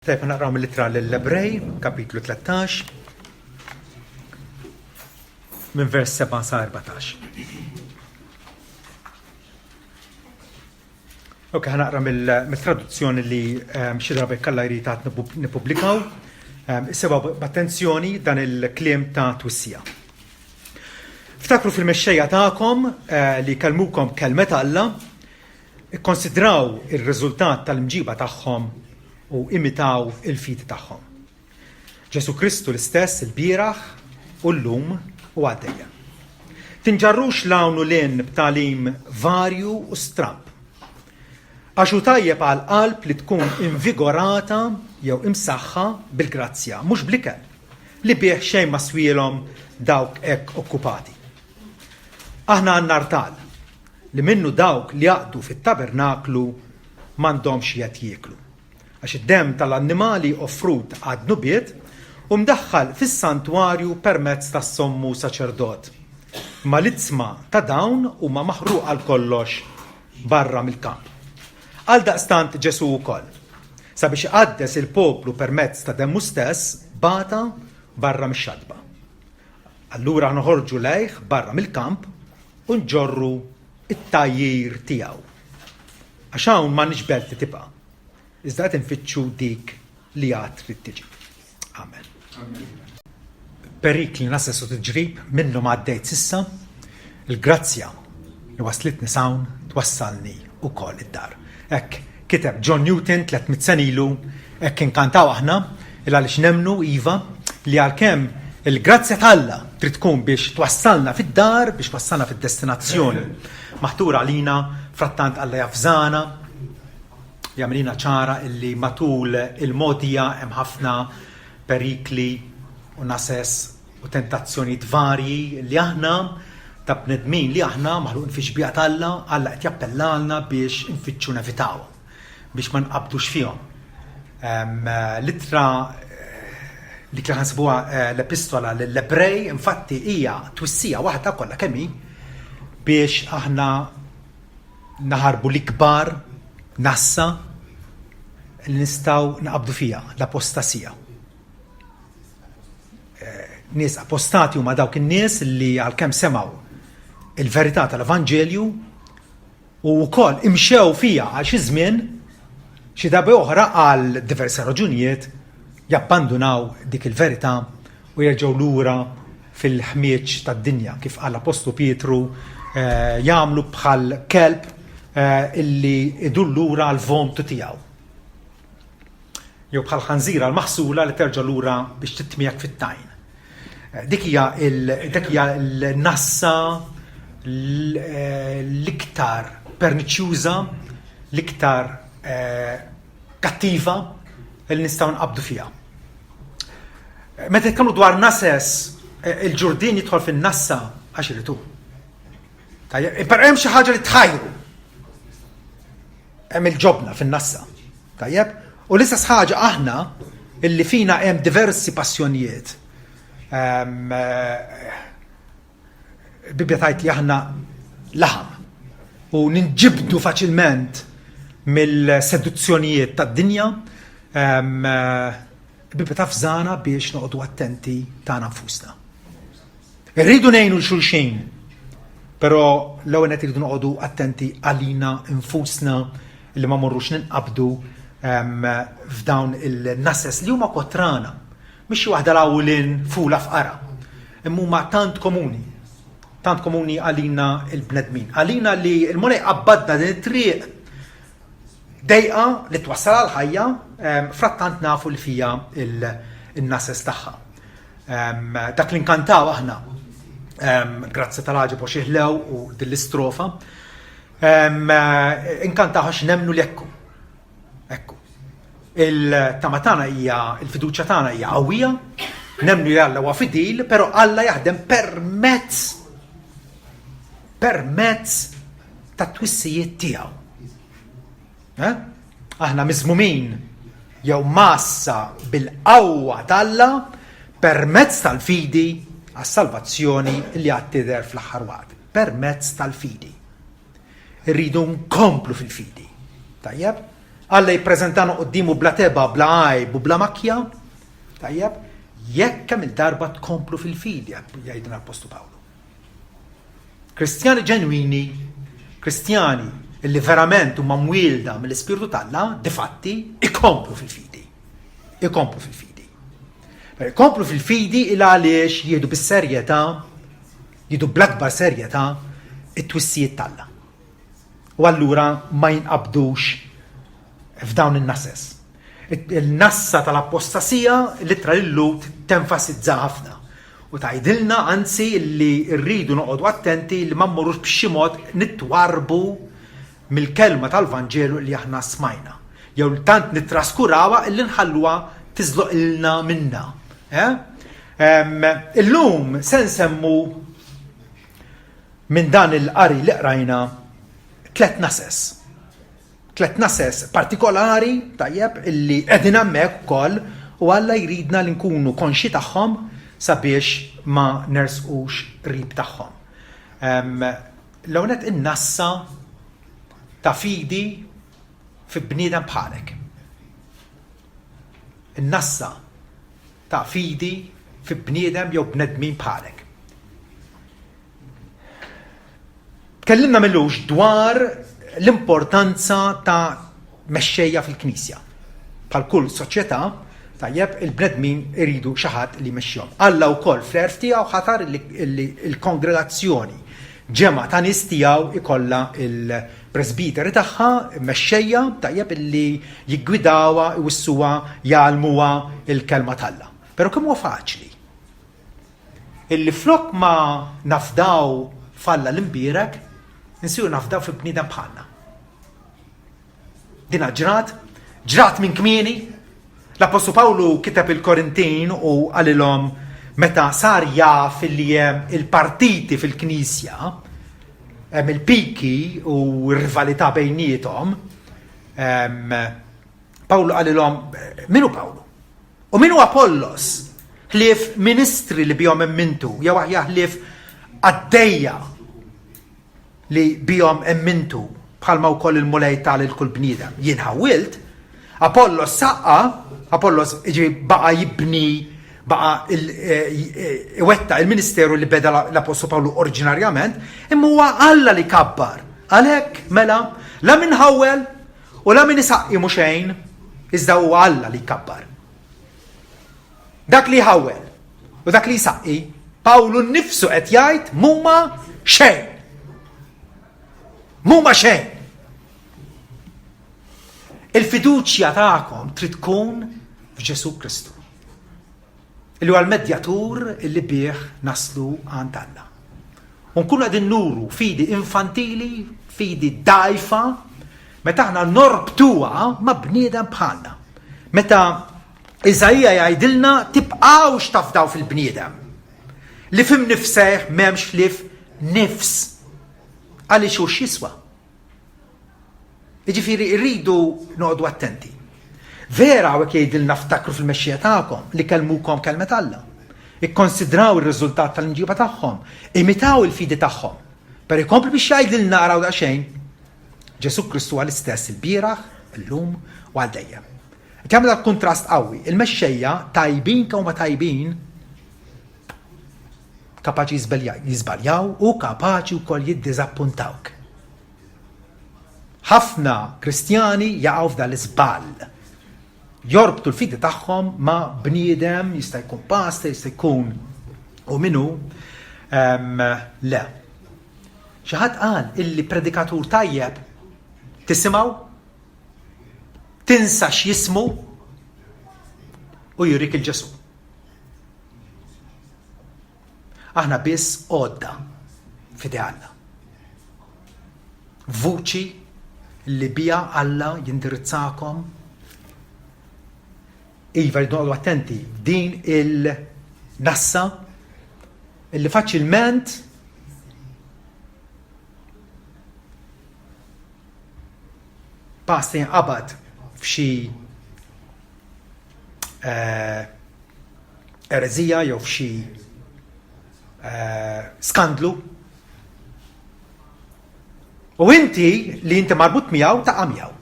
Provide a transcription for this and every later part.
Tajb naqraw mill-ittra lill-Ebrej, kapitlu 13, minn vers 7 sa 14. Ok, ħanaqra mill-traduzzjoni li ehm, xi drabi kalla jrid għad nippubblikaw. Ehm, Issebaw b'attenzjoni dan il-kliem ta' twissija. Ftakru fil-mexxejja tagħkom eh, li kellmukom kelmet Alla, Ikkonsidraw ir-riżultat tal-imġiba tagħhom u imitaw il-fidi tagħhom. Ġesù Kristu l-istess ilbieraħ u llum u għal dejjem. Tinġarrux 'l hawn u 'l hinn b'tagħlim varju u stramb. Għax hu tajjeb għall-qalb li tkun invigorata jew imsaħħa bil-grazzja, mhux bl-ikel, li bih xejn ma swielhom dawk hekk okkupati. Aħna għandna artal, li minnu dawk li jaqdu fit-tabernaklu m'għandhomx jedd jieklu. Għax id-demm tal-annimali offrut għad-dnubiet hu mdaħħal fis-santwarju permezz tas-sommu saċerdot. Imma l-iġsma ta' dawn huma maħruqa għalkollox barra mill-kamp. Għaldaqstant Ġesù wkoll, sabiex iqaddes il-poplu permezz ta' demmu stess, bata barra mix-xatba. Allura noħorġu lejh barra mill-kamp u nġorru t-tgħajjir tiegħu. Għax hawn m'għandniex belt li tibqa', iżda qed infittxu dik li għad trid tiġi. Amen. Perikli nases u tiġrib minnhom għaddejt s'issa, il-grazzja li waslitni s'hawn twassalni wkoll id-dar. Hekk kiteb John Newton 300 sena ilu, hekk inkantaw aħna, il għaliex nemmnu, iva, li għalkemm il-grazzja t'Alla trid tkun biex twassalna fid-dar, biex twassalna fid-destinazzjoni maħtura għalina, frattant Alla javżana, jagħmilina ċara illi matul il-mogħdija hemm ħafna perikli u nases u tentazzjonijiet varji li aħna ta' bnedmin li aħna maħluqin fi xbieha t'Alla, Alla qed jappellalna biex infittxu nevitawhom, biex ma nqabdux fihom. L-ittra eh, li kien ħansibuha eh, l-epistola lill-Ebrej, infatti hija twissija waħda kollha kemm hi biex aħna naħarbu l-ikbar nassa li nistgħu naqabdu fiha, l-apostasija. Nies apostati huma dawk in-nies li għalkemm semgħu il-verità tal-Evanġelju u wkoll imxew fiha għal xi żmien, xi darba oħra għal diversi raġunijiet jabbandunaw dik il-verità u jerġgħu lura fil-ħmieġ tad-dinja, kif qal l-Appostlu Pietru, eh, jagħmlu bħal kelb eh, illi idur lura għall-vomtu tiegħu. Jew bħal ħanżira l-maħsula li terġa' lura biex titmiegħek fit-tajn. Eh, dik hija dik hija l-nassa eh, l-iktar perniċjuża, l-iktar eh, kattiva li nistgħu nqabdu fiha. Meta nitkellmu dwar nases, il-ġurdin jidħol fin-nassa għax iridu. Tajjeb, però hemm xi ħaġa li tħajru. Hemm il-ġobna fin-nassa. Tajjeb? U l-istess ħaġa aħna illi fina hemm diversi passjonijiet. Ehm, eh, Bibbja tajt li aħna laħam u ninġibdu faċilment mill-seduzzjonijiet tad-dinja. Ehm, eh, Bibbja tafżana biex noqogħdu attenti tagħna nfusna. Irridu ngħinu 'l xulxin, però l-ewwel nett irridu noqogħdu attenti għalina nfusna li ma morrux ninqabdu ehm, f'dawn il-nases li huma kotrana. Mhix xi waħda l-awlin fula fqara. Imma huma tant komuni. Tant komuni għalina il-bnedmin. Għalina li l-Mulej qabbadna din it-triq dejqa li twassal għal ħajja, ehm, frattant nafu li fija il-nases tagħha. Dak li nkantaw aħna, grazzi tal-għaġeb u xiħlew u din l-istrofa, inkantaw għax nemnu li ekku. Ekku. Il-tama tagħna hija, il-fiduċja tagħna hija qawwija, nemnu li Alla huwa fidil, però Alla jaħdem permezz permezz ta' twissijiet tiegħu. Eh? Aħna miżmumin jew mgħassa bil-qawwa t'Alla permezz tal-fidi għas-salvazzjoni li għad tidher fl-aħħar waqt. Permezz tal-fidi. Irridu nkomplu fil-fidi. Tajjeb? Alla jippreżentana quddiemu bla tebgħa, bla għajb u bla makkja. Tajjeb, jekk kemm il-darba tkomplu fil-fidi, jgħidilna l-Appostlu Pawlu. Kristjani ġenwini, Kristjani illi verament huma mwielda mill-Ispirtu t'Alla, difatti, ikomplu fil-fidi. Ikomplu fil-fidi. Ikomplu fil-fidi il għaliex jieħdu bis-serjetà, jieħdu bl-akbar serjetà it-twissijiet t'Alla. U allura ma jinqabdux f'dawn in-nases. Il-nassa tal-apostasija, l-ittra lil-Lhud tenfasizza ħafna u tgħidilna anzi li rridu noqogħdu attenti li ma mmorrux b'xi mod nitwarrbu mill-kelma tal-Vanġelu li aħna smajna. Jew tant nittraskurawha illi nħalluha tiżloqilna minna. Eh? Illum se nsemmu minn dan il-qari li qrajna tlett nases. Tlett nases partikolari, tajjeb, illi qegħdin hemmhekk ukoll u Alla jridna li nkunu konxji tagħhom sabiex ma nersqux qrib tagħhom. L-ewwel nett in-nassa ta' fidi fi bniedem bħalek. In-nassa ta' fidi fi bniedem jew bnedmin bħalek. Tkellimna m'ilux dwar l-importanza ta' mexxejja fil-Knisja. Bħal kull soċjetà, tajjeb, il-bnedmin iridu xi ħadd li jmexxihom. Alla wkoll fl-għerf tiegħu ħatar li l-kongregazzjoni, ġemgħa ta' nies tiegħu ikollha l-presbiteri tagħha, mexxejja, tajjeb, illi jiggwidawha, iwissuha, jgħallmuha l-kelma t'Alla. Però kemm huwa faċli Illi flok ma nafdaw f'Alla l-Imbierek, insiru nafdaw fi bniedem bħalna. Dina ġrat, ġrat minn kmieni. L-Appostlu Pawlu kiteb il-Korintin u qalilhom meta sar jaf li hemm il-partiti fil-Knisja, hemm il-piki u r-rivalità bejniethom, Pawlu qalilhom, min hu Pawlu? U min hu Apollos, ħlief ministri li bihom emmintu, jew aħjar ħlief qaddejja li bihom emmintu, bħalma wkoll il-Mulej ta lil kull bniedem. Jien ħawwilt, Apollos saqqa, Apollos jiġifieri baqa' jibni, baqa' eh, iwettaq il-ministeru li beda l-Apostlu Pawlu oriġinarjament, imma huwa Alla li kabbar. Għalhekk mela, la min ħawwel U la min isaqqi mhu xejn, iżda huwa Alla li jkabbar. Dak li jħawwel u dak li jsaqqi, Pawlu nnifsu qed jgħid m'huma xejn. M'huma xejn. Il-fiduċja tagħkom trid tkun f'Ġesù Kristu. Li huwa l-medjatur li bih naslu għand Alla. U nkunu qegħdin nuru fidi infantili, fidi dgħajfa, meta aħna norbtuha ma' bniedem bħalna. Meta Iżaija jgħidilna tibqgħux tafdaw fil-bniedem. Li fim nifseh m'hemmx ħlief nifs. Għaliex hu x'jiswa? Jiġifieri rridu noqogħdu attenti. Vera hawnhekk jgħidilna ftakru fil-mexxejja tagħkom li kellmukom kelmet Alla. Ikkonsidraw ir-riżultat tal-imġiba tagħhom, imitaw il-fidi tagħhom. Però jkompli biex jgħidilna araw daqsxejn, Ġesù Kristu huwa l-istess ilbieraħ, illum u għal dejjem. Qed jagħmel dak kuntrast qawwi. Il-mexxejja tajbin kemm huma tajbin kapaċi jiżbaljaw u kapaċi wkoll jiddiżappuntawk. Ħafna Kristjani jaqgħu f'dan l-iżball. Jorbtu l-fidi tagħhom ma' bniedem, jista' jkun pastor, jista' jkun u minu. Le. Xi ħadd qal illi predikatur tajjeb tisimgħu, tinsa x'jismu u jurik il-Ġesu. Aħna biss għodda f'idej Alla. Vuċi li biha Alla jindirizzakom. Iva, rridu noqogħdu attenti din il-nassa illi faċilment pass jinqabad f'xi eh, ereżija jew f'xi eh, skandlu. U inti li inti marbut miegħu taqa' miegħu.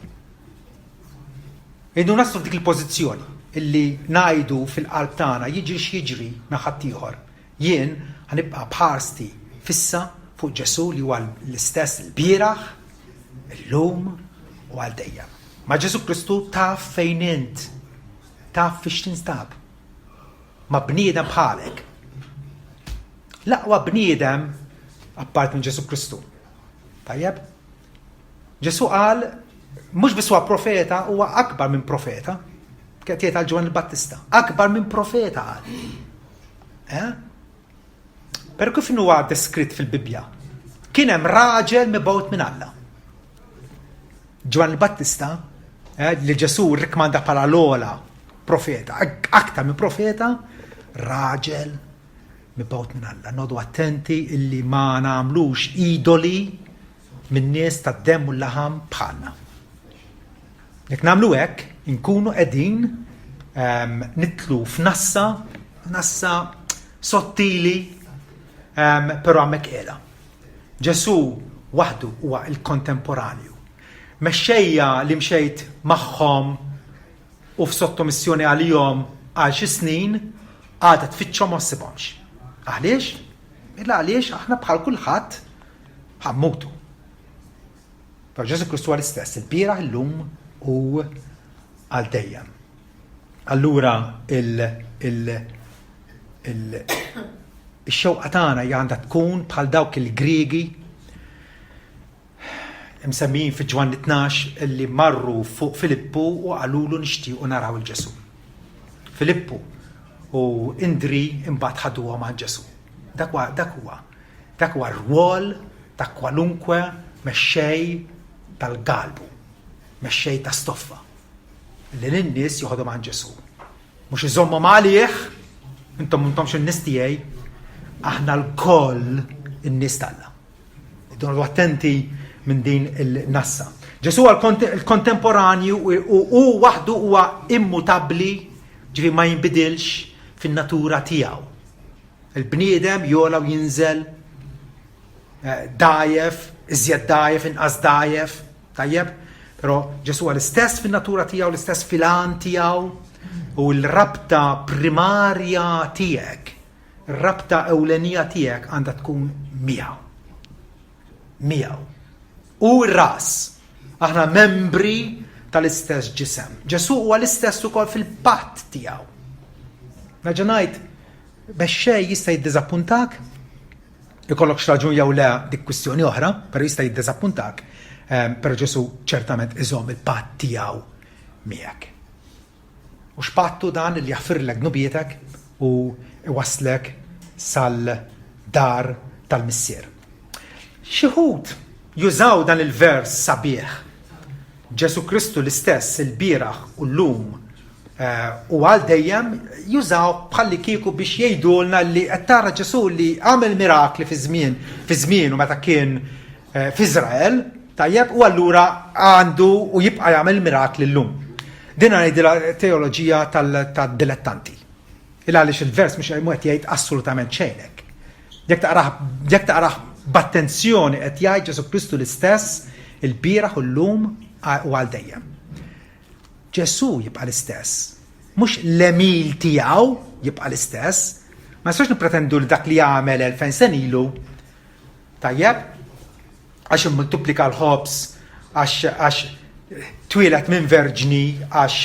Irridu naslu f'dik il-pożizzjoni illi ngħidu fil-qalb tagħna jiġri x'jiġri minn ħaddieħor, jien ħa nibqa' b'ħarsti fissa fuq Ġesù li huwa l-istess ilbieraħ, illum u għal dejjem. Ma' Ġesù Kristu taf fejn int, taf fiex tinstab. Ma' bniedem bħalek. L-aqwa bniedem apart minn Ġesù Kristu. Tajjeb? Ġesù qal mhux biss huwa profeta, huwa akbar minn profeta. Qed jgħid għal Ġwanni Battista, akbar minn profeta qal. Eh? Però kif huwa deskritt fil-Bibbja? Kien hemm raġel mibgħut minn Alla. Ġwanni Battista, eh, li Ġesù rrikmanda bħala l-ola profeta, aktar minn profeta, raġel mibgħut minn Alla. Nodu attenti illi ma nagħmlux idoli minn nies tad-demm u l-laħam bħalna. Jekk nagħmlu hekk, inkunu qegħdin ehm, nitlu f'nassa, nassa sottili, ehm, però hemmhekk qiegħda. Ġesù waħdu huwa l-kontemporanju. Mexxejja li mxejt magħhom u f'sottomissjoni għalihom għal xi snin, għada tfittxhom ma ssibhomx. Għaliex? Illa għaliex aħna bħal kulħadd ħa mmutu. Però Ġesù Kristu huwa l-istess il-bieraħ illum u għal dejjem. Allura il, il, il, ix-xewqa tagħna hija għandha tkun bħal dawk il-Griegi msemmijin fi Ġwanni 12 li marru fuq Filippu u qalulu nixtiequ naraw il-Ġesù. Filippu u Indri imbagħad ħaduhom għand Ġesù. Dak huwa dak huwa dak huwa r-rwol ta' kwalunkwe mexxej tal-galbu, mexxej ta' stoffa, li lin-nies joħodhom għand Ġesù. Mhux iżommhom għalih, intom m'intomx in-nies tiegħi, aħna lkoll in-nies t'Alla. Iddu attenti minn din il-nassa. Ġesù huwa l-kontemporanju u hu waħdu huwa immutabbli, ġifi ma jinbidilx fin-natura tiegħu. Il-bniedem jola u jinżel eh, dajef, iżjed dajef, inqas dajef, tajjeb, però Ġesù huwa l-istess fin-natura tiegħu, l-istess fil-għan tiegħu u l-rabta primarja tiegħek Ir-rabta ewlenija tiegħek għandha tkun miegħu. Miegħu. Hu r-ras. Aħna membri tal-istess ġisem. Ġesù huwa l-istess ukoll fil-patt tiegħu. Nerġa' ngħid, mexxej jista' jiddiżappuntak, ikollok x'raġun jew le dik kwistjoni oħra, però jista' jiddiżappuntak, ehm, però Ġesù ċertament iżomm il-patt tiegħu miegħek. U x'patt hu dan li jaħfirlek dnubietek u iwasslek sal-dar tal-Missier. Xi wħud jużaw dan il-vers sabiħ. Ġesù Kristu l-istess ilbieraħ u llum eh, u għal dejjem jużaw bħalli kieku biex jgħidulna li qed tara Ġesù li għamel mirakli fi żmien fi żmienu meta kien eh, f'Iżrael, tajjeb, u allura għandu u jibqa' jagħmel mirakli llum. Din ngħidilha teoloġija tad-dilettanti. Il għaliex il-vers mhux qed jgħid assolutament xejn hekk. Jekk taqrah jekk taqrah b'attenzjoni qed jgħid Ġesù Kristu l-istess il-bieraħ u llum u għal dejjem. Ġesù jibqa' l-istess. Mhux l-għemil tiegħu jibqa' l-istess. Ma nistax nippretendu li dak li għamel 2000 sen ilu Tajjeb? Għax immultiplika l-ħobż, għax għax twieled minn verġni, għax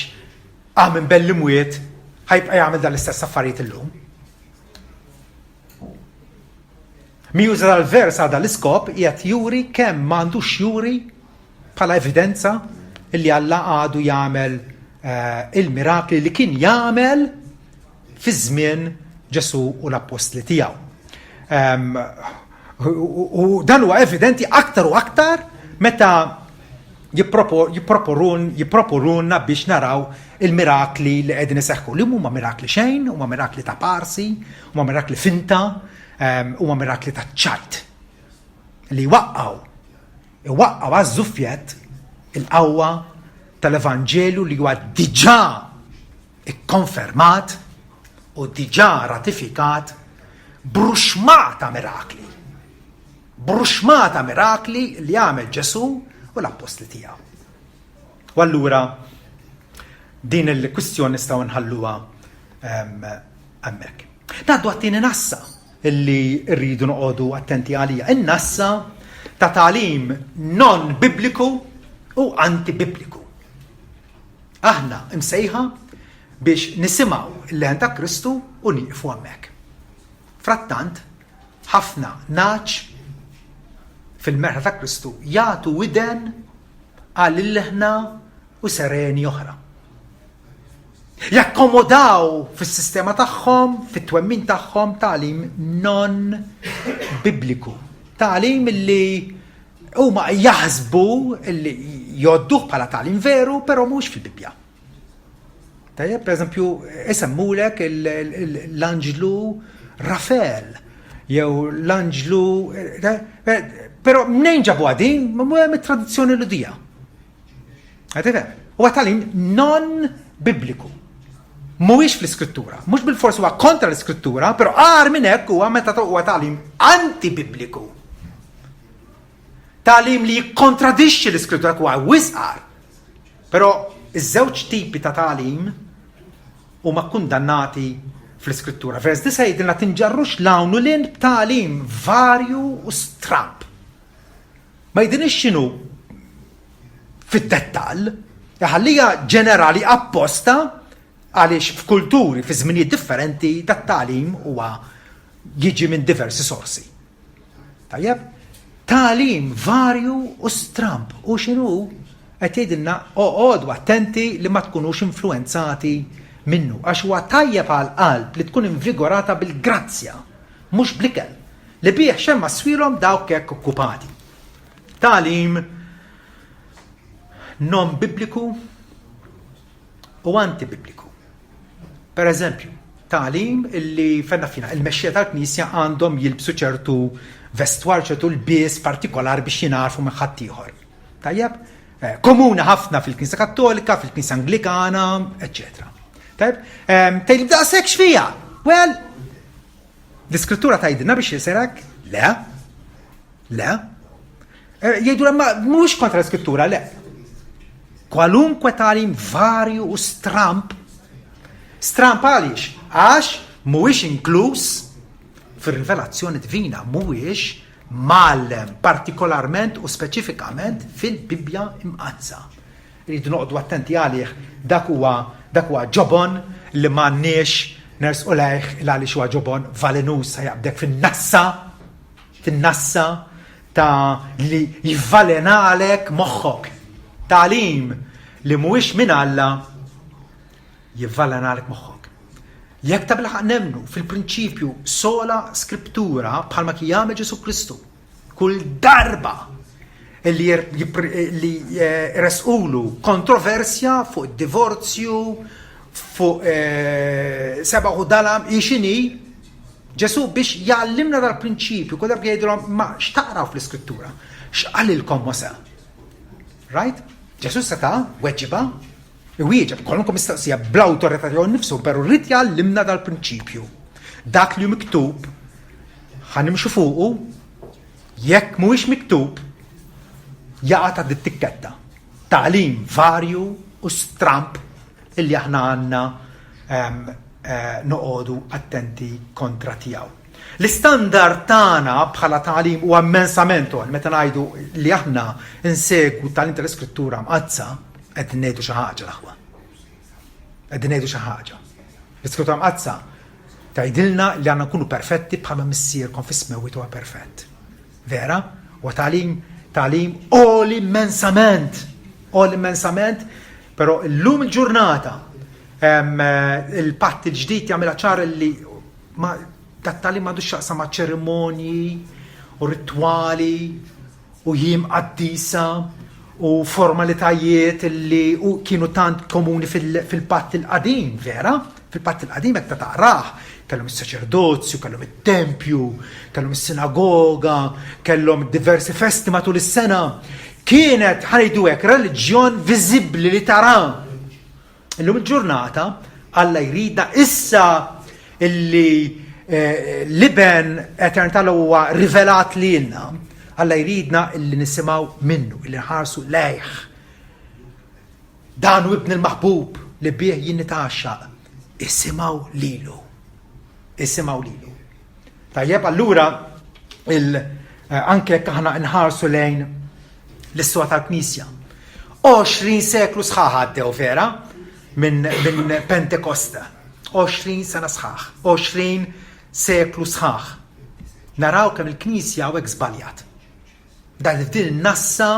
qam minn bell imwiet, ħajbqa' jagħmel dan l-istess affarijiet illum. Mi juża dal-vers għal dal-iskop qiegħed juri kemm m'għandux juri bħala evidenza li Alla għadu jagħmel eh, il-mirakli li kien jagħmel fi żmien Ġesù u l-appostli tiegħu. Ehm, u dan huwa evidenti aktar u aktar meta jipproporunna biex naraw il-mirakli li qegħdin iseħħu. Li huma mirakli xejn, huma mirakli ta' parsi, huma mirakli finta, ehm, huma mirakli ta' ċajt. Li waqqaw, iwaqqaw għaż-żuffjett il-qawwa tal-Evanġelju li huwa diġà ikkonfermat u diġà ratifikat b'ruxmata mirakli. B'ruxmata mirakli li għamel Ġesù u l-appostli tiegħu. U allura Din il-kwistjoni nistgħu nħalluha ehm, hemmhekk. Ngħaddu għat-tieni nassa illi rridu noqogħdu attenti għalija. In-nassa ta' tagħlim non bibliku u anti-bibliku. Aħna msejħa biex nisimgħu l-leħen ta' Kristu u nieqfu hemmhekk. Frattant, ħafna nagħaġ fil-merħla ta' Kristu jagħtu widen għal ilħna u sereni oħra. Jakkomodaw fis-sistema tagħhom, fit-twemmin tagħhom tagħlim non bibliku. Tagħlim li huma jaħsbu li jgħodduh bħala tagħlim veru, però mhux fil-Bibbja. Tajjeb, per eżempju, isemmulek l-anġlu Rafael, jew l-anġlu. Eh, eh, però mnejn ġabu għadin, mit-tradizzjoni Ludija. Għad Huwa tagħlim non bibliku. Mhuwiex fl-iskrittura, mhux bil-fors huwa kontra l-iskrittura, però agħar minn hekk huwa meta huwa tagħlim antibibliku. Tagħlim li jikkontradixxi l-iskrittura huwa wisq agħar. Però iż-żewġ tipi ta' tagħlim huma kundannati fl-iskrittura. Vers 9 jgħidilna tinġarrux l-hawn u l-in b'tagħlim varju u stramb. Ma jgħidilniex x'inhu fid-dettall, iħallija ġenerali apposta għaliex f'kulturi fi żminijiet differenti dat-tagħlim huwa jiġi minn diversi sorsi. Tajjeb? Tagħlim varju u stramb u x'inhu qed jgħidilna oqogħdu attenti li ma tkunux influenzati minnu għax huwa tajjeb għal qalb li tkun invigorata bil-grazzja mhux bl-ikel li bih xemma swilhom dawk hekk okkupati. Tagħlim non bibliku u antibibliku. Per eżempju, tagħlim illi fenna fina il-mexxija tal-Knisja għandhom jilbsu ċertu vestwar, ċertu lbies partikolari biex jingħarfu minn ħaddieħor. Tajjeb? Eh, komuni ħafna fil-Knisja Kattolika, fil-Knisja Anglikana, eċċetera. Tajjeb? Ehm, tgħid daqshekk x'fija? Well, l-iskrittura tgħidilna biex jisir hekk? Le. Le. Eh, jgħidu ma mhux kontra l-iskrittura, le. Kwalunkwe tagħlim varju u stramp. Stramp għaliex? Għax mhuwiex inkluż fir-rivelazzjoni divina, mhuwiex mgħallem partikolarment u speċifikament fil-Bibbja Imqaddsa. Irridu noqogħdu attenti għalih dak huwa dak huwa ġobon li m'għandniex nersqu lejh il għaliex huwa ġobon valenuż sa jaqbdek fin-nassa fin-nassa ta' li jivvalenalek moħħok. Tagħlim li mhuwiex minn Alla jivvalenalek moħħok. Jekk tabilħaqq nemmnu fil-prinċipju sola scriptura bħalma kien jagħmel Ġesù Kristu, kull darba li li eh, resqulu kontroversja fuq id-divorzju, fuq eh, seba' u dalam, hi x'inhi, Ġesù biex jgħallimna dal-prinċipju, kull darba jgħidilhom ma x'taqraw fl-Iskrittura? X'qalilkom Mosè? Right? Ġesù seta' weġiba Iwieġeb kwalunkwe mistoqsija bl-awtorità tiegħu nnifsu, però rrid jgħallimna dal-prinċipju. Dak li hu miktub ħa nimxu fuqu, jekk mhuwiex miktub jaqa' ta' dit-tikketta. Tagħlim varju u stramb illi aħna għandna ehm, eh, noqogħdu attenti kontra tiegħu. L-istandard tagħna bħala tagħlim huwa immensament għoli meta ngħidu li aħna nsegwu t-tagħlim tal-Iskrittura Mqaddsa, qegħdin ngħidu xi ħaġa l-aħwa. Qegħdin ngħidu xi ħaġa. L-Iskrittura Mqaddsa tgħidilna li għandna nkunu perfetti bħalma missierkom fis-smewwiet huwa perfett. Vera? Huwa tagħlim tagħlim għoli immensament. Għoli immensament, però llum il-ġurnata il-patt il-ġdid jagħmilha ċar li ma dat-tagħlim m'għandux x'jaqsam ma' ċerimonji u ritwali u jiem qaddisa u formalitajiet li kienu tant komuni fil-patt il-qadim, vera? Fil-patt il-qadim jekk ta' taqrah, kellhom is-saċerdozju, kellhom it-tempju, kellhom is-sinagoga, kellhom diversi festi matul is-sena. Kienet, ħa ngħidu hekk, reliġjon viżibbli li tara. Illum il-ġurnata Alla jridna issa illi eh, l-iben etern tal huwa rivelat lilna, Alla jridna illi nisimgħu minnu, illi nħarsu lejh. Dan hu ibni l-maħbub. li bih jien nitgħaxxaq, isimgħu lilu. Isimgħu lilu. Tajjeb, allura il, eh, anke jekk aħna nħarsu lejn l-istorja tal-Knisja. 20 seklu sħaħ għaddew vera minn min Pentekosta. 20 sena sħaħ, 20 seklu sħaħ. Naraw kemm il-Knisja hawnhekk żbaljat. Dan din in-nassa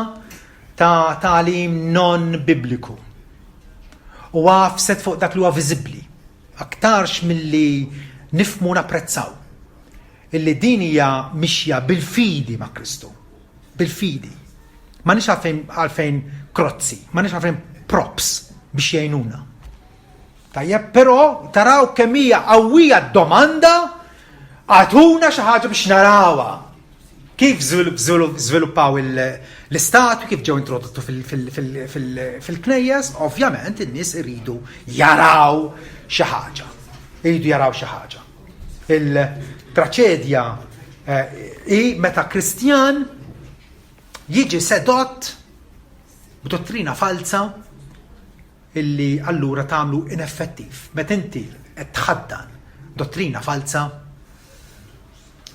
ta' tagħlim non bibliku. U għafset fuq dak li huwa viżibbli, aktarx milli nifhmu napprezzaw illi din hija mixja bil-fidi ma' Kristu. Bil-fidi. Ma nix għalfejn għalfejn krozzi, ma nix għalfejn props biex jgħinuna. Tajjeb, però taraw kemm hija qawwija d-domanda għatuna xi ħaġa biex narawha. Kif żviluppaw l-istatwi, kif ġew introdotti fil-knejjes, ovvjament in-nies iridu jaraw xi ħaġa. Iridu jaraw xi ħaġa. Il-traċedja eh, hi meta Kristjan jiġi sedott b'dottrina falsa illi allura tagħmlu ineffettiv. Meta inti qed tħaddan dottrina falza,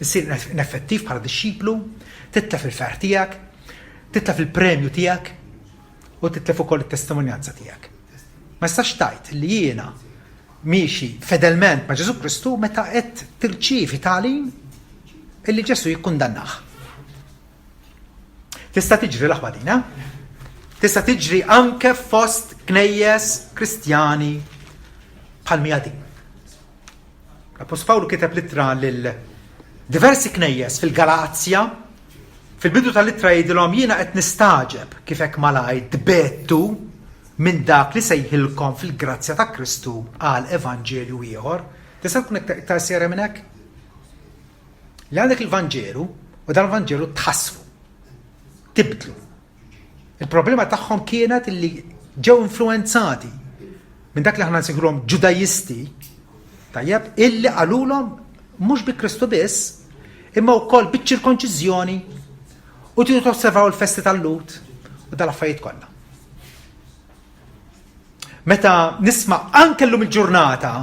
issir ineffettiv bħala dixxiplu, titlef il-ferħ tiegħek, titlef il-premju tiegħek u titlef ukoll it-testimonjanza tiegħek. Ma jistax tgħid li jiena miexi fedelment ma' Ġesù Kristu meta qed tirċievi tagħlim illi Ġesù jikkundannah. Tista' tiġri l-aħwa din, eh? Tista' tiġri anke fost knejjes Kristjani bħal mija din. L-Appostlu Pawlu kiteb littra lil diversi knejjes fil-Galazja. Fil-bidu tal-ittra jgħidilhom jiena qed nistagħġeb kif hekk malajr tbegħdtu minn dak li sejħilkom fil-grazzja ta' Kristu għal evanġelju ieħor. Tista' tkun iktar serja minn hekk? Li għandek il-Vanġelu u dan il-Vanġelu tħassru. Tibdlu. Il-problema tagħhom kienet li ġew influenzati minn dak li aħna nsejħulhom Ġudajisti, tajjeb, illi qalulhom mhux bi Kristu biss, imma wkoll biċ-ċirkonċiżjoni u tridu tosservaw il-festi tal-Lut u dal-affarijiet kollha. Meta nisma' anke llum il-ġurnata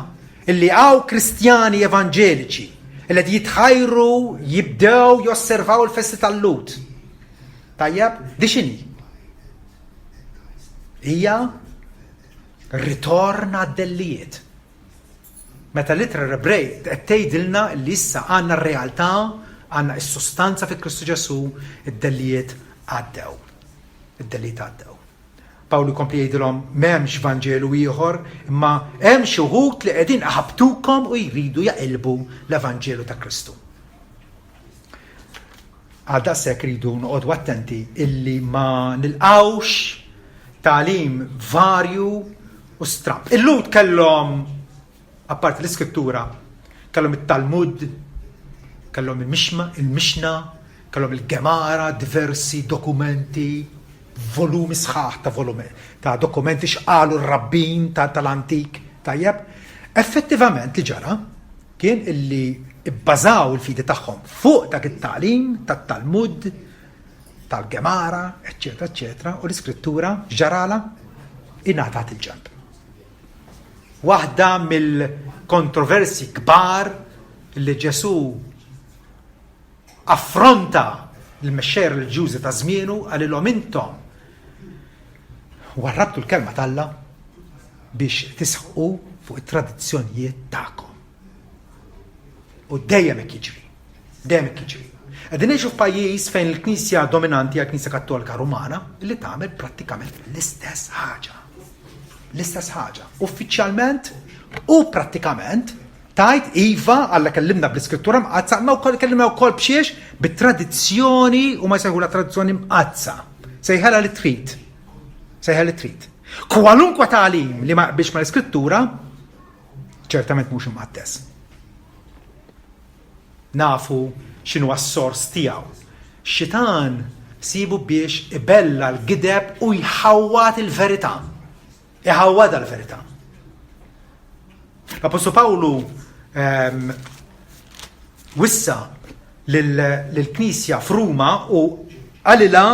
illi hawn Kristjani evanġeliċi illi qed jitħajru jibdew josservaw il-festi tal-Lut. Tajjeb, di x'inhi? Hija ritorn għad-dellijiet. Meta l-ittra Ebrej qed tgħidilna li issa għandna r-realtà, għandna s-sustanza fi Kristu Ġesù, id-dellijiet għaddew. Id-dellijiet għaddew. Pawlu jkompli jgħidilhom m'hemmx vanġelu ieħor, imma hemm xi wħud li qegħdin iħabbtukom u jridu jaqilbu l-evanġelu ta' Kristu. Għal daqshekk ridu noqogħdu attenti illi ma nilqawx tagħlim varju u stramb. Il-Lhud kellhom apparti l-iskrittura, kellhom it-Talmud, kellhom il-Mixma, il-Mixna, kellhom il-Gemara, diversi dokumenti, volumi sħaħ ta' volumi ta' dokumenti x'qalu r-rabbin tal-antik, tajjeb. Effettivament li ġara kien illi bbażaw il-fidi tagħhom fuq dak it-tagħlim tat-Talmud, tal-Gemara, eċċetera, eċċetera, u l-iskrittura x'ġaralha? Ingħatat il-ġenb. Waħda mill-kontroversji kbar li Ġesù affronta l-mexxejja reliġjużi ta' żmienu qalilhom intom warrabtu l-kelma t'Alla biex tisħqu fuq it-tradizzjonijiet tagħkom. U dejjem hekk jiġri. Dejjem hekk jiġri. Qegħdin ngħixu f'pajjiż fejn il-Knisja dominanti hija l-Knisja Kattolika Rumana li tagħmel prattikament l-istess ħaġa. L-istess ħaġa. Uffiċjalment u prattikament tajt iva Alla kellimna bl-Iskrittura mqaddsa, imma wkoll kellimna wkoll b'xiex bit-tradizzjoni u ma jsejħulha tradizzjoni mqaddsa. Sejħela li trid. Sejħela li trid. Kwalunkwe tagħlim li ma jaqbilx mal-Iskrittura ċertament mhux imqaddes. Nafu x'inhu s-sors tiegħu. Xitan sibu biex ibella l-gideb u jħawwad il-verità. Iħawwadha l-verità. L-Appostlu Pawlu ehm, wissa lill-Knisja f'Ruma u qalilha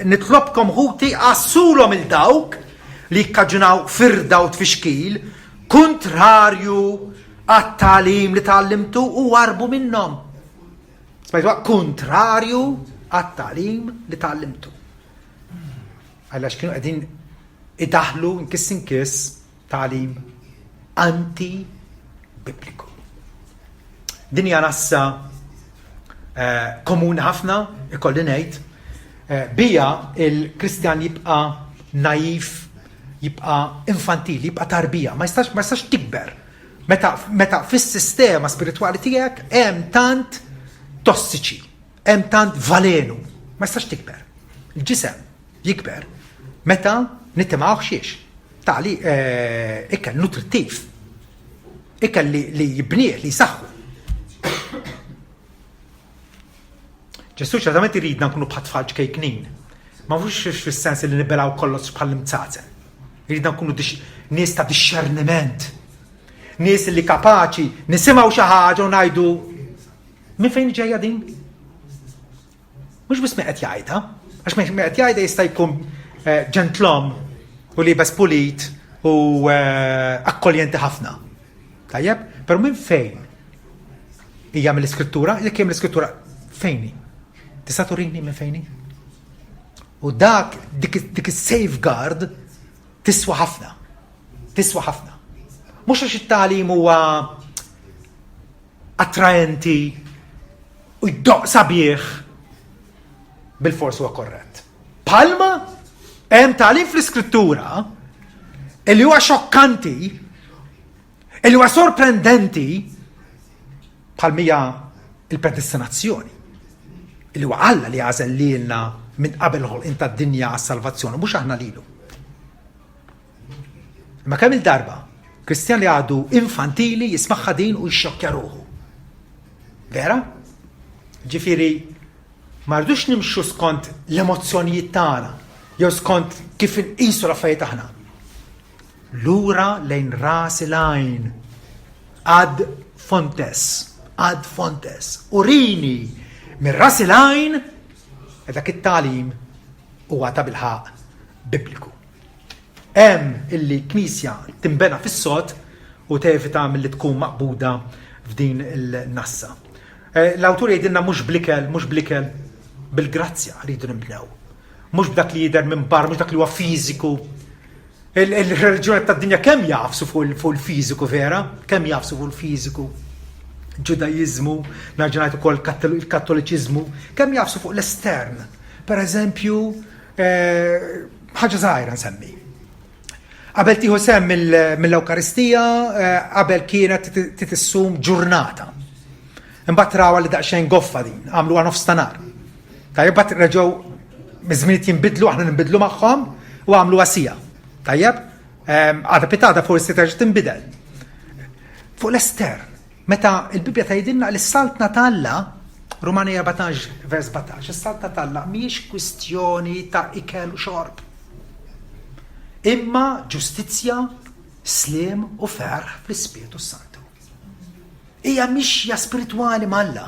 nitlobkom ħuti għassulhom il dawk li jikkaġunaw firda u tfixkil, kuntrarju għat-tagħlim li tgħallimtu u warbu minnhom. Smajtu kuntrarju għat-tagħlim li tgħallimtu. Għalax kienu qegħdin idaħlu nkiss inkiss tagħlim anti-bibliku. Din hija nassa eh, komuni ħafna, ikolli ngħid, eh, bija il-Kristjan jibqa' naif, jibqa' infantili, jibqa' tarbija, ma jistax ma jistax tikber. Meta, meta fis-sistema spiritwali tiegħek hemm tant tossiċi, hemm tant valenu, ma jistax tikber. Il-ġisem Jikber meta nitimgħuh xiex? Tali eh, ikel nutrittiv. Ikel li, li jibnieh, li jsaħħu. Ġesu ċertament iridna nkunu bħat tfal ċkejknin. Ma mhux fis-sens li nibelaw kollox bħal imzazen. Iridna nkunu nies ta' disċerniment. Nies li kapaċi nisimgħu xi ħaġa u ngħidu minn fejn ġejja din? Mhux biss min qed jgħidha, għax min qed jgħidha jista' jkun eh, ġentlom u libes pulit u eh, akkoljenti ħafna. Tajjeb, però minn fejn hija mill-iskrittura, jekk hemm l-iskrittura fejni? Tista' turini minn fejni? U dak dik is-safeguard tiswa ħafna. Tiswa ħafna. Mhux għax it-tagħlim huwa attraenti u jdoqq sabiħ bil-fors huwa korrett. Palma hemm tagħlim fl-iskrittura li huwa xokkanti, li huwa sorprendenti bħal mija il-predestinazzjoni. Li huwa Alla li għażel lilna minn qabel ħolqien tad-dinja għas-salvazzjoni, mhux aħna lilu. Imma kemm il-darba Kristjan li għadu infantili jismaħħa din u jxokkja ruħu. Vera? Ġifieri ma rridux nimxu skont l-emozzjonijiet tagħna jew skont kif inqisu l-affarijiet aħna. Lura lejn ras il-għajn. Ad fontes, ad fontes. Urini minn ras il-għajn dak it-tagħlim huwa ta' bilħaq bibliku. Hemm illi knisja tinbena fis-sod u tevita milli tkun maqbuda f'din il-nassa. Eh, l-awtur jgħidilna mhux blikel, mhux blikel, bil-grazzja rridu nibnew. Mhux b'dak li jidher minn barra, mhux dak li huwa fiżiku. Il-reliġjoni tad-dinja kemm jafsu fuq il-fiżiku vera, kemm jafsu fuq il-fiżiku. Ġudajiżmu, nerġa' ngħid ukoll il-Kattoliċiżmu, kemm jafsu fuq l-estern. Per eżempju, Eh, ħaġa żgħira nsemmi. Qabel tieħu sem mill-Ewkaristija, eh, qabel kienet titissum ġurnata. Imbagħad rawa li daqsxejn goffa din, għamlu nofs ta' nar. Tajjeb bat reġgħu miż-żminijiet jinbidlu, aħna ninbidlu magħhom u għamlu għasija. Tajjeb, ehm, għada pitada forsi terġa' tinbidel. Fuq l-estern, Meta l-Bibbja tgħidilna li s-Saltna ta' Alla, Rumani 14 vers 17, is-Saltna ta' Alla mhijiex kwistjoni ta' ikel u xorb. Imma ġustizzja, sliem u ferħ fl-Ispirtu Santu. Hija mixja spiritwali m'Alla.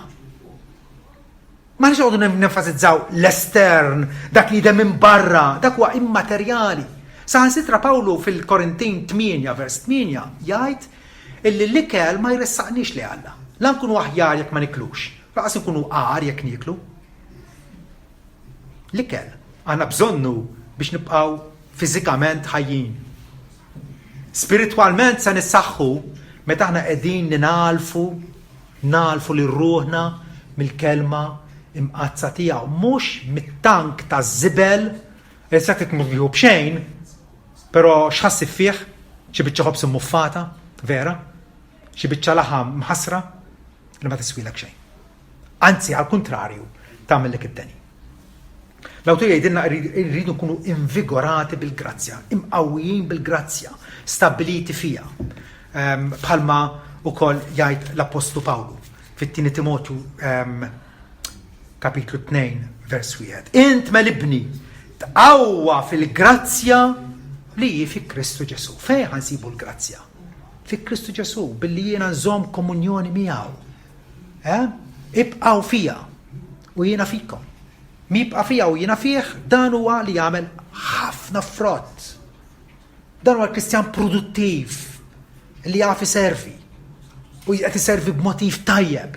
Ma nix għodu nenfasizzaw l-estern, dak li jidher minn barra, dak huwa immaterjali. Saħansitra Pawlu fil-Korintin 8 vers 8 jgħid illi l-ikel ma jressaqniex li Alla. La nkunu aħjar jekk ma niklux, laqas nkunu agħar jekk nieklu. L-ikel għandna bżonnu biex nibqgħu fiżikament ħajjin. Spiritwalment se nissaħħu meta aħna qegħdin ningħalfu nagħlfu lil ruħna mill-kelma imqaddsa tiegħu, mhux mit-tank taż-żibel li se titmur bieħu b'xejn, però x'ħassib fih? Xi biċċa ħobż immuffata, vera? Xi biċċa laħam mħassra li ma tiswilek xejn. Anzi, għall-kuntrarju, tagħmillek id-deni. L-awtur jgħidilna rridu nkunu invigorati bil-grazzja, imqawwijin bil-grazzja, stabbiliti fiha. Ehm, bħalma ukoll jgħid l-Appostlu Pawlu fit-tieni Timotju ehm, kapitlu 2 vers 1. Int melibni tqawwa fil-grazzja li hi fi Kristu Ġesu. Fejn ħansibu l-grazzja? Fi Kristu Ġesu billi jiena nżomm komunjoni miegħu. Eh? Ibqgħu fija u jiena fikom. Mi jibqa' fija u jiena fih, dan huwa li jagħmel ħafna frott. Dan huwa l-Kristjan produttiv li jaf iservi u qed iservi b'motiv tajjeb.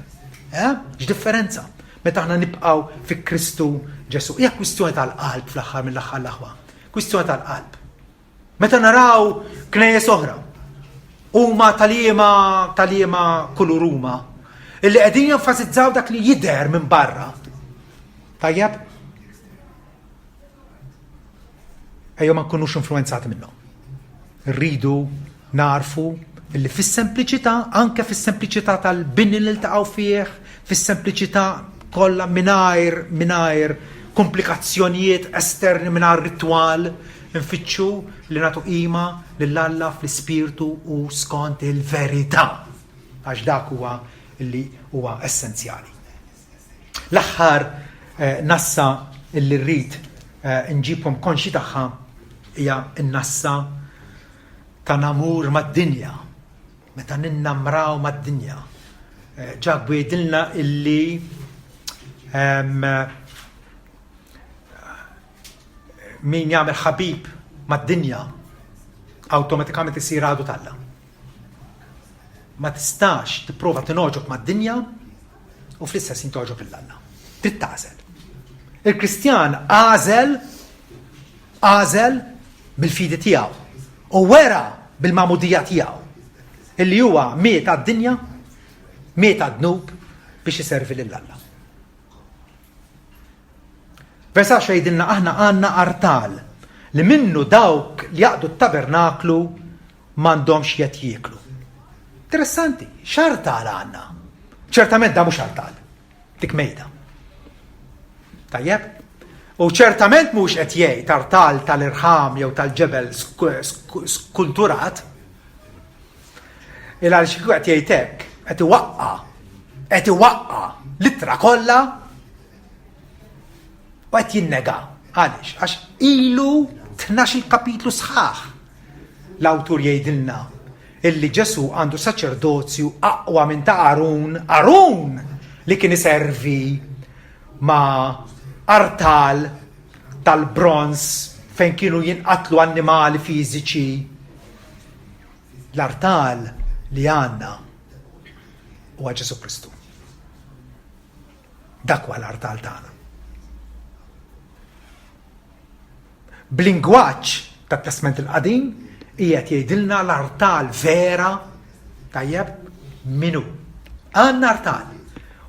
Eh? X'differenza meta aħna nibqgħu fi Kristu Ġesu. Hija kwistjoni tal-qalb fl-aħħar mill-aħħar l-aħwa. Kwistjoni tal-qalb. Meta naraw knejjes oħra huma tal-liema tal-liema kulur huma illi qegħdin jenfasizzaw dak li jidher minn barra. Tajjeb? Ejjew ma nkunux influenzati minnhom. Rridu narfu illi fis-sempliċità, anke fis-sempliċità tal-bini li ltaqgħu fih, fis-sempliċità kollha mingħajr mingħajr komplikazzjonijiet esterni mingħajr ritwal, nfittxu li nagħtu qima lil Alla fl-ispirtu u skont il-verità. Għax dak huwa li huwa essenzjali. L-aħħar eh, nassa li rrid eh, nġibkom konxi tagħha hija n-nassa ta' namur mad-dinja, meta ninnamraw mad-dinja. Eh, Ġakbu jgħidilna illi ehm, min jagħmel ħabib mad-dinja awtomatikament isir għadu t'Alla. Ma tistax tipprova tinogħġob mad-dinja u fl-istess ħin togħġob lil Alla. Trid tagħżel. Il-Kristjan għażel għażel bil-fidi tiegħu u wera bil-magħmudija tiegħu illi huwa miet għad-dinja, miet għad-dnub biex iservi lil Alla. Vers 10 jgħidilna aħna għandna artal li minnu dawk li jaqdu t-tabernaklu m'għandhomx jed jieklu. Interessanti, x'artal għandna? Ċertament da mhux artal, dik mejda. Tajjeb? U ċertament mhux qed jgħid artal tal-irħam jew tal-ġebel skulturat. Il għal xi qed jgħid hekk, qed iwaqqa, qed iwaqqa l-ittra kollha u qed jinnega. Għaliex? Għax ilu 12 kapitlu sħaħ L-awtur jgħidilna illi Ġesù għandu saċerdozju aqwa minn ta' Arun, Arun li kien iservi ma' artal tal-bronz fejn kienu jinqatlu annimali fiżiċi. L-artal li għandna huwa Ġesù Kristu. Dak huwa l-artal tagħna. B'lingwaġġ tat-Testment il-Qadim qiegħed jgħidilna l-artal vera tajjeb min hu. Għandna artal.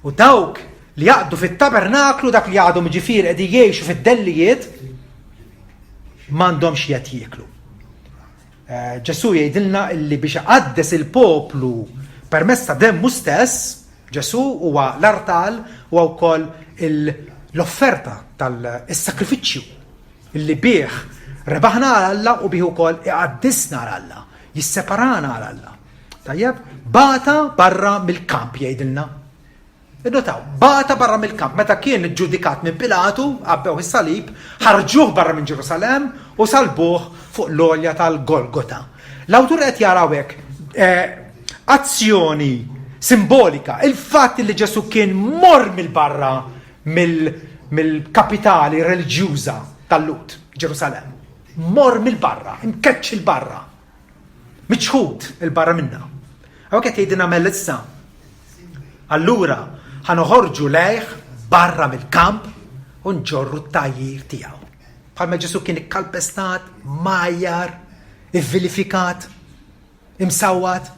U dawk li jaqdu fit-tabernaklu, dak li għadhom ġifieri qegħdin jgħixu fid-dellijiet, m'għandhomx jed jieklu. Eh, Ġesu jgħidilna illi biex iqaddes il-poplu permezz ta' demmu stess, Ġesu huwa l-artal huwa wkoll l-offerta tal-sakrifiċċju illi bih rebaħna għal Alla u bih ukoll iqaddisna għal Alla, jisseparana għal Alla. Tajjeb, bata barra mill-kamp jgħidilna. Innotaw, bata barra mill-kamp meta kien ġudikat minn Pilatu, għabbew is-salib, ħarġuh barra minn Ġerusalemm u salbuh fuq l-għolja tal-Golgota. L-awtur qed jara hawnhekk eh, azzjoni simbolika, il-fatt li Ġesu kien mor mill-barra mill-kapitali reliġjuża tal-Lut, Ġerusalemm. Mor mill-barra, imkeċċ il-barra. Miċħud il-barra minna. Hawnhekk qed jgħidilna mela issa. Allura ħa noħorġu lejh barra mill-kamp u nġorru t-tgħajjir tiegħu. Bħalma Ġesu kien ikkalpestat, majjar, ivvilifikat, imsawwat.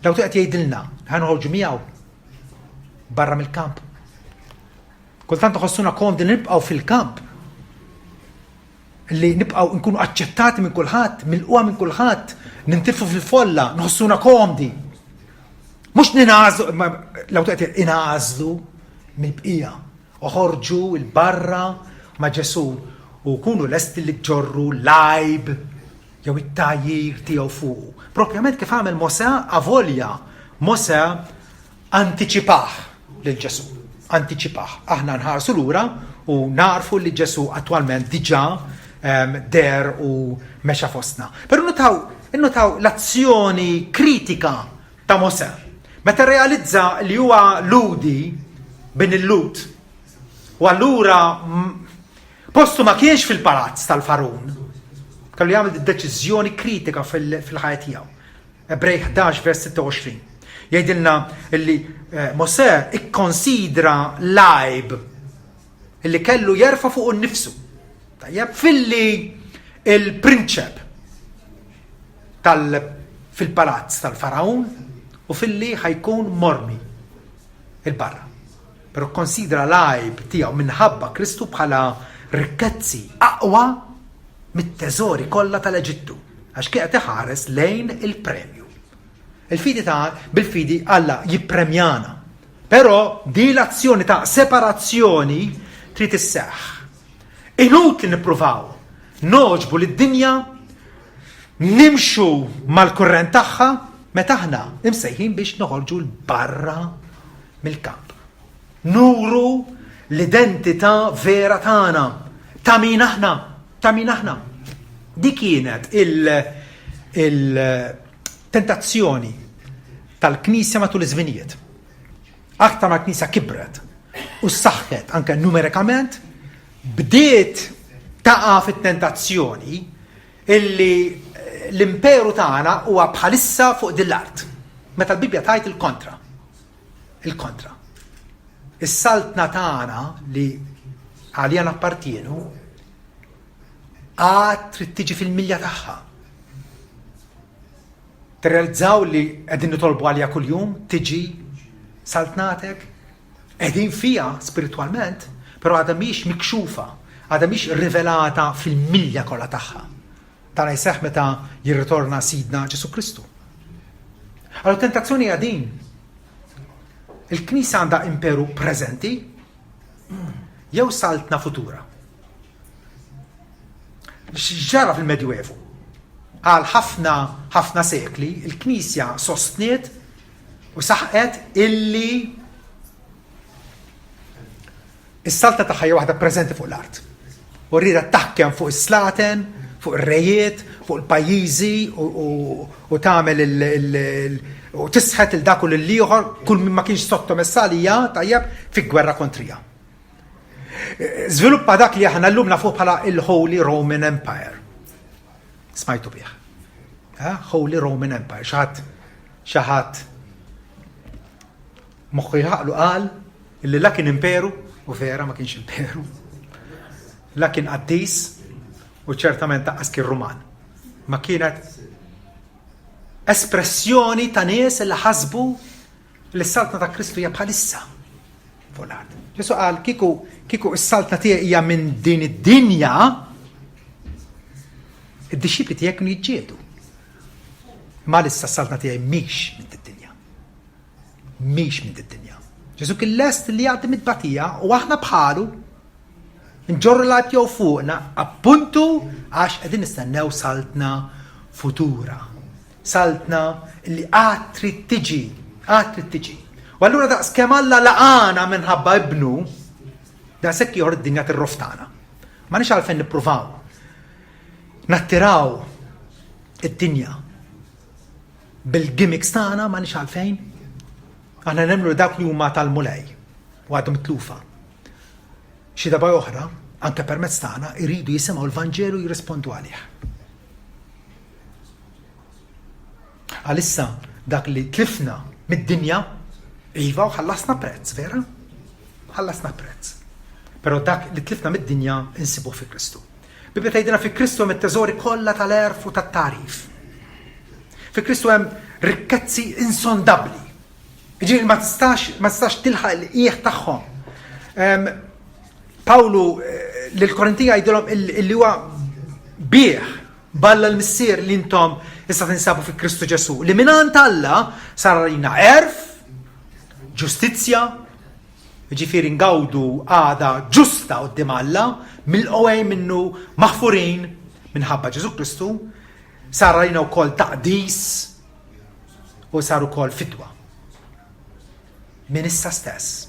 L-awtur qed jgħidilna ħa noħorġu miegħu barra mill-kamp. Kultant nħossuna komdi nibqgħu fil-kamp li nibqgħu nkunu aċċettati minn kulħadd, milquha minn kulħadd, nintilfu fil-folla, nħossuna komdi. Mhux ningħażlu, l-awtur qed ingħażlu mill-bqija. Oħorġu il barra ma' Ġesu u kunu lesti li ġorru l-għajb jew it-tgħajjir tiegħu fuqu. Propjament kif għamel Mosè avolja Mosè antiċipah lil Ġesù. Antiċipah. Aħna nħarsu lura u narfu li Ġesù attwalment diġà ehm, der u mexa fostna. Però notaw, notaw l-azzjoni kritika ta' Mosè. Meta realizza li huwa Ludi bin il-Lut, u allura postu ma kienx fil-palazz tal-Farun. Kellu jagħmel deċiżjoni kritika fil-ħajja tiegħu. Ebrej 11 vers 26. Jgħidilna illi eh, Mosè ikkonsidra l-għajb illi kellu jerfa' fuq innifsu. Tajjeb, filli il-prinċep tal fil-palazz tal-Faraun u filli ħajkun mormi il-barra. Però konsidra l-għajb tiegħu minħabba Kristu bħala rikkezzi aqwa mit-teżori kollha tal-Eġittu, għax kien qed iħares lejn il-premju. Il-fidi ta' bil-fidi Alla jippremjana. Però di l-azzjoni ta' separazzjoni trid isseħħ. Inutli nippruvaw nogħġbu lid-dinja nimxu mal-kurrent tagħha meta aħna imsejħin biex noħorġu 'l barra mill-kamp. Nuru l-identità vera tagħna, ta' min aħna, ta' min aħna. Dik kienet il-tentazzjoni tal-Knisja matul iż-żminijiet. Aktar ma l-Knisja kibret u ssaħħet anke numerikament, bdiet taqa' fit-tentazzjoni illi l-imperu tagħna huwa bħalissa fuq din l-art. Meta l-Bibbja tgħid il-kontra. Il-kontra. Is-saltna tagħna li għalija nappartienu għad trid tiġi fil-milja tagħha. Tirrealizzaw li qegħdin nitolbu għalija kuljum tiġi saltnatek, qegħdin fiha spiritwalment, però għadha mhix mikxufa, għadha mhix rivelata fil-milja kollha tagħha. Dan jseħħ meta jirritorna Sidna Ġesù Kristu. Allora tentazzjoni hija din. Il-Knisja għandha imperu preżenti jew saltna futura. X'ġara fil-Medjuevu? Għal ħafna ħafna sekli il-Knisja sostniet u saħqet illi is-saltna tagħha hija waħda preżenti fuq l-art. U rrieda taħkem fuq is-slaten, fuq ir-rejiet, fuq il-pajjiżi u tagħmel u tisħet il dak u lill-ieħor kull min ma kienx sottomess għalija tajjeb fi gwerra kontrija. Żviluppa dak li aħna llum nafuh bħala il-Holy Roman Empire. Smajtu bih. Holy Roman Empire. Xi ħadd xi ħadd moħħu jħaqlu qal illi la kien imperu u vera ma kienx imperu. La kien qaddis u ċertament taqqas kien Ruman. Ma kienet espressjoni ta' nies li ħasbu li s-saltna ta' Kristu hija bħalissa fuq l-art. Ġesu qal kieku kieku s-saltna tiegħi hija minn din id-dinja, id-dixxipli tiegħek kienu jiġġieldu. Ma issa s-saltna tiegħi mhix minn id-dinja. Mhix minn id-dinja. Ġesu kien lest li jgħaddi mit-tbatija u aħna bħalu nġorru l-għad jew fuqna appuntu għax qegħdin nistennew saltna futura. Saltna li għad trid tiġi, għad trid tiġi. U allura daqs kemm Alla laqana minħabba ibnu, daqshekk ieħor id-dinja tirroftana. Ma nix għalfejn nippruvaw nattiraw id-dinja bil-gimmicks tagħna ma nix għalfejn. Aħna nemmnu dawk li huma tal-Mulej u għadhom mitlufa. Xi darba oħra, anke permezz tagħna, iridu jisimgħu l-Vanġelu jirrispondu għalih. Għalissa dak li tlifna mid-dinja, iva u ħallasna prezz, vera? Ħallasna prezz. Però dak li tlifna mid-dinja insibuh fi Kristu. Bibja tgħidilna fi Kristu hemm it-teżori kollha tal-għerf u tat-tagħrif. Fi Kristu hemm rikkezzi insondabbli. Ġifieri ma tistax ma tistax tilħaq il-qiegħ tagħhom. Pawlu eh, lill-Korinti jgħidilhom illi huwa bih b'Alla l-Missier li intom issa tinsabu fi Kristu Ġesù, li mingħand Alla sar għalina għerf, ġustizzja, jiġifieri ngawdu għada ġusta quddiem Alla, milqugħin minnu maħfurin minħabba Ġesù Kristu, sar għalina wkoll taqdis u sar ukoll fidwa. Minn issa stess.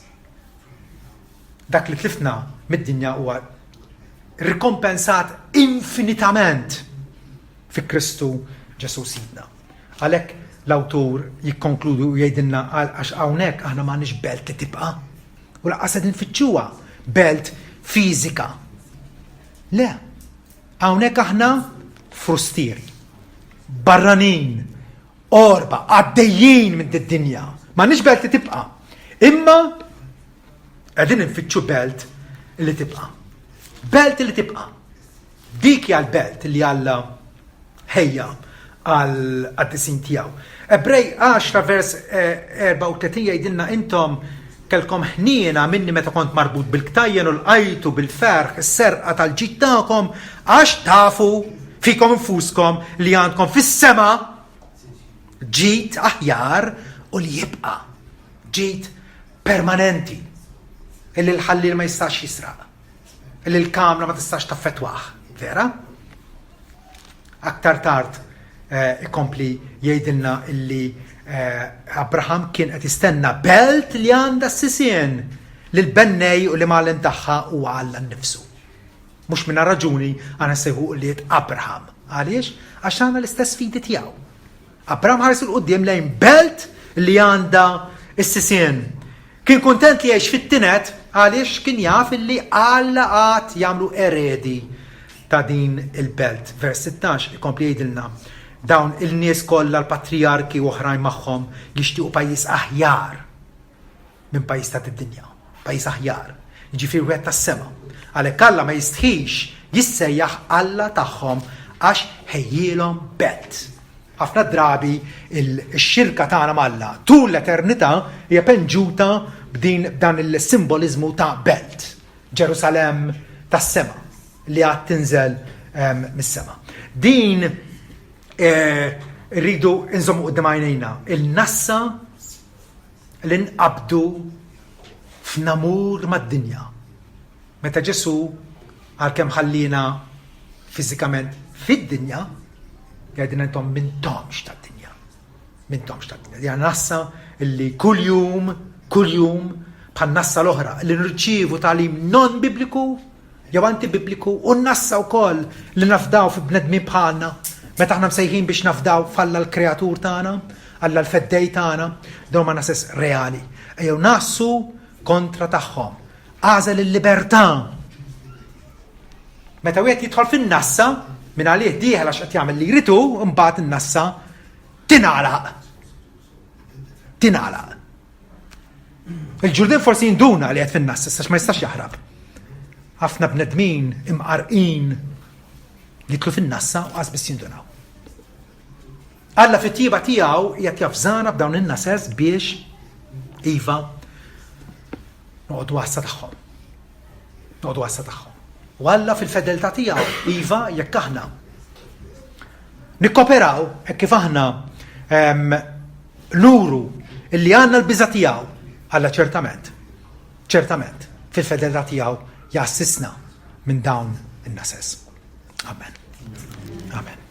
Dak li tlifna mid-dinja huwa rikompensat infinitament fi Kristu Ġesù Sidna. Għalhekk l-awtur jikkonkludu u jgħidilna għax hawnhekk aħna m'għandniex belt li tibqa' u lanqas qegħdin nfittxuha belt fiżika. Le, hawnhekk aħna frustieri, barranin, orba, għaddejjin minn d-dinja. M'għandniex belt li tibqa'. Imma qegħdin infittxu belt li tibqa'. Belt li tibqa'. Dik hija l-belt li Alla ħejja għall-qaddisin tiegħu. Ebrej 10 vers 34 eh, jgħidilna intom kelkom ħniena minni meta kont marbut bil-ktajjen u l-qajtu bil-ferħ is-serqa tal-ġid tagħkom għax tafu fikom infuskom li għandkom fis-sema ġid aħjar u li jibqa' ġid permanenti illi l-ħallil ma jistax jisraq. li l-kamra ma tistax taffettwah, vera? Aktar tard eh, ikompli jgħidilna illi eh, Abraham kien qed jistenna belt li għandha s-sisien li l-bennej u li mgħallem tagħha huwa Alla nnifsu. Mhux minna raġuni għana sejħu li Abraham. Għaliex? Għax għandna l-istess fidi tiegħu. Abraham ħares 'il quddiem lejn belt li għandha s-sisien. Kien kuntent li jgħix fit-tined għaliex kien jaf illi Alla għad jagħmlu eredi ta' din il-belt. Vers 16 ikompli jgħidilna dawn il-nies kollha l-patrijarki u oħrajn magħhom jixtiequ pajjiż aħjar minn pajjiż ta' dinja, pajjiż aħjar, jiġifieri wieħed tas-sema. Għalhekk Alla ma jistħix jissejjaħ Alla tagħhom għax ħejjielhom belt. Ħafna drabi x-xirka tagħna m'Alla tul l-eternità hija penġuta b'din b'dan il-simboliżmu ta' belt, Ġerusalemm tas-sema li għad tinżel ehm, mis-sema. Din eh, rridu nżommu quddiem għajnejna il-nassa li nqabdu f'namur mad-dinja. Meta Ġesù, għalkemm ħalliena fiżikament fid-dinja, jgħidilna intom m'intomx tad-dinja. M'intomx tad-dinja. Hija nassa li kuljum, kuljum, bħal nassa l-oħra, li nirċievu tagħlim non bibliku jew antibibliku u nassa wkoll li nafdaw fi bnedmin bħalna meta aħna msejħin biex nafdaw f'Alla l-kreatur tagħna, Alla l-feddej tagħna, dawn ma nases reali. Ejjew nassu kontra tagħhom. Għażel il-libertà. Meta wieħed jidħol fin-nassa, minn għalih dieħel għax qed jagħmel li jrid hu, imbagħad in-nassa tingħalaq. Tingħalaq. Il-ġurdin forsi jinduna li qed fin-nassa, sax ma jistax jaħrab. Ħafna bnedmin imqarqin jitlu fin-nassa u qas biss jindunaw. Alla fit-tjieba tiegħu qiegħed javżana b'dawn in-nases biex iva noqogħdu għassa tagħhom. Noqogħdu għassa tagħhom. U Alla fil-fedeltà tiegħu iva jekk aħna nikkoperaw hekk kif aħna ehm, nuru illi għandna l-biża tiegħu, Alla ċertament, ċertament fil-fedeltà tiegħu jassisna minn dawn in-nases. Amen. Amen.